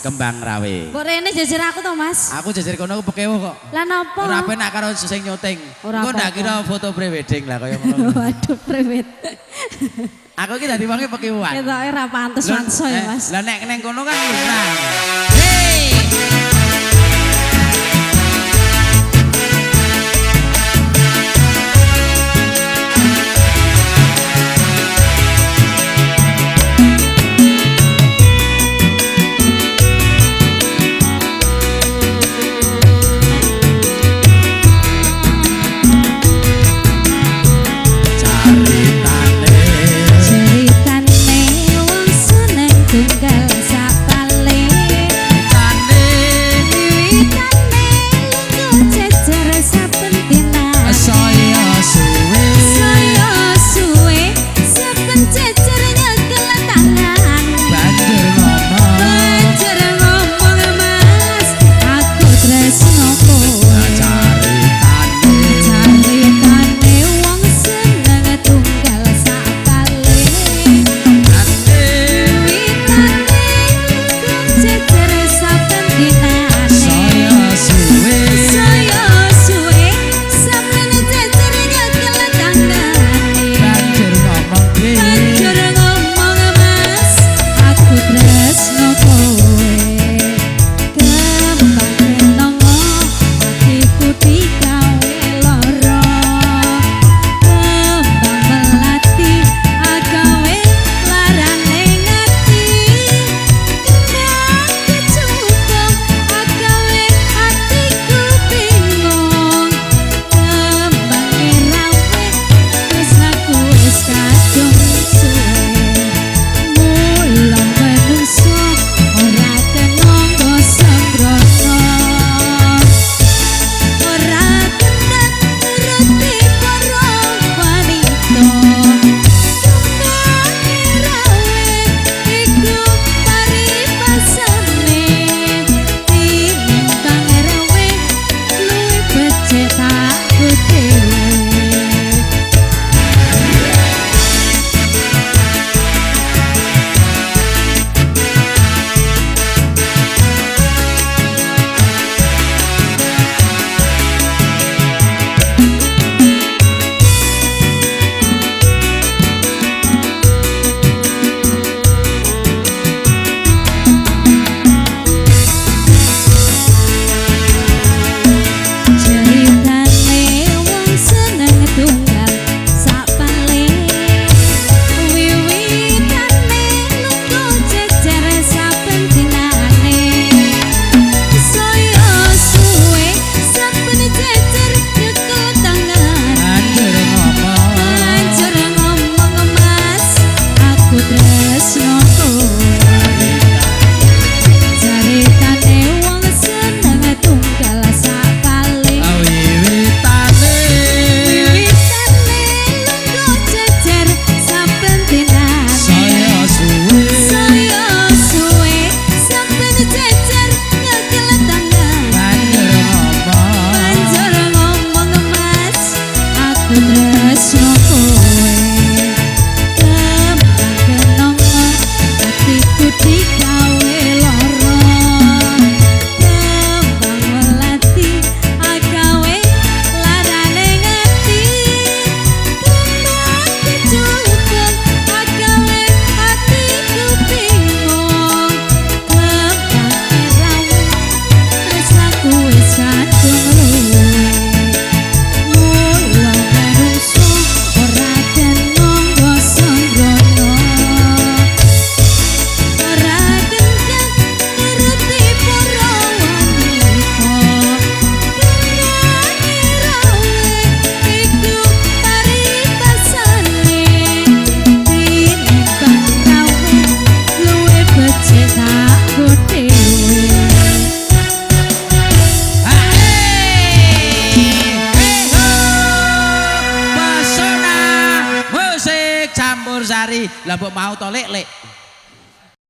Kembang Rawe. Mbok rene jejer aku to, Mas? Aku jejer kono aku pekewo kok. Lah napa? Ora penak karo sing nyuting. Ora Engko ndak apa-apa. kira foto prewedding lah kaya ngono. Waduh, prewed. Aku iki dadi wonge pekewuan. Ketoke ra pantes manso ya, Mas. Lah nek neng kono kan lumrah. Hey! Ceritane wong seneng tunggal sapale. Wiwitane lungguh jejer saben dinane. Saya suwe. Saya suwe saben jejer nyekel tangan. Banjur ngomong. Banjur ngomong, Mas, aku tresno kowe. Caritane. Caritane wong seneng tunggal sapale. Wiwitane lungguh jejer saben dinane. Saya suwe. Saya suwe saben jejer nyekel tangane. Banjur ngomong dhewe. Banjur ngomong, Mas, aku tresno kowe. Kembang kenanga atiku digawe lara. Kembang melati agawe larane ngati. Kembang kecubung agawe atiku bingung. Kembang rawe tresnaku wis kadung suwe. Mula menungso ora kena nggo sembrono. Ora kena nuruti para wanita. Kembang rawe iku paribasane. Tinimbang rawe luwih becik aku dhewe. Ceritane wong seneng tunggal sapale. Wiwitane lungguh jejer saben dinane. Saya suwe saben jejer nyekel tangane. Banjur ngomong. Banjur ngomong, Mas, aku tresno kowe. Ceritane wong seneng tunggal sapale. Wiwitane. Wiwitane lungguh jejer saben dinane. Saya suwe. Saya suwe saben jejer nyekel tangane. Banjur ngomong. Banjur ngomong, Mas, aku tresno kowe. Kembang kenanga atiku digawe lara. Kembang melati agawe larane ngati. Kembang kecubung agawe atiku bingung. Kembang rawe tresnaku wis kadung luwe. Mula menungso ora kena nggo sembrono. Ora kena nuruti para wanita. Kembang rawe iku paribasane. Tinimbang rawe luwih becik aku dhewe. Pesona musik campur sari. Lah mbok mau to, Lek, Lek?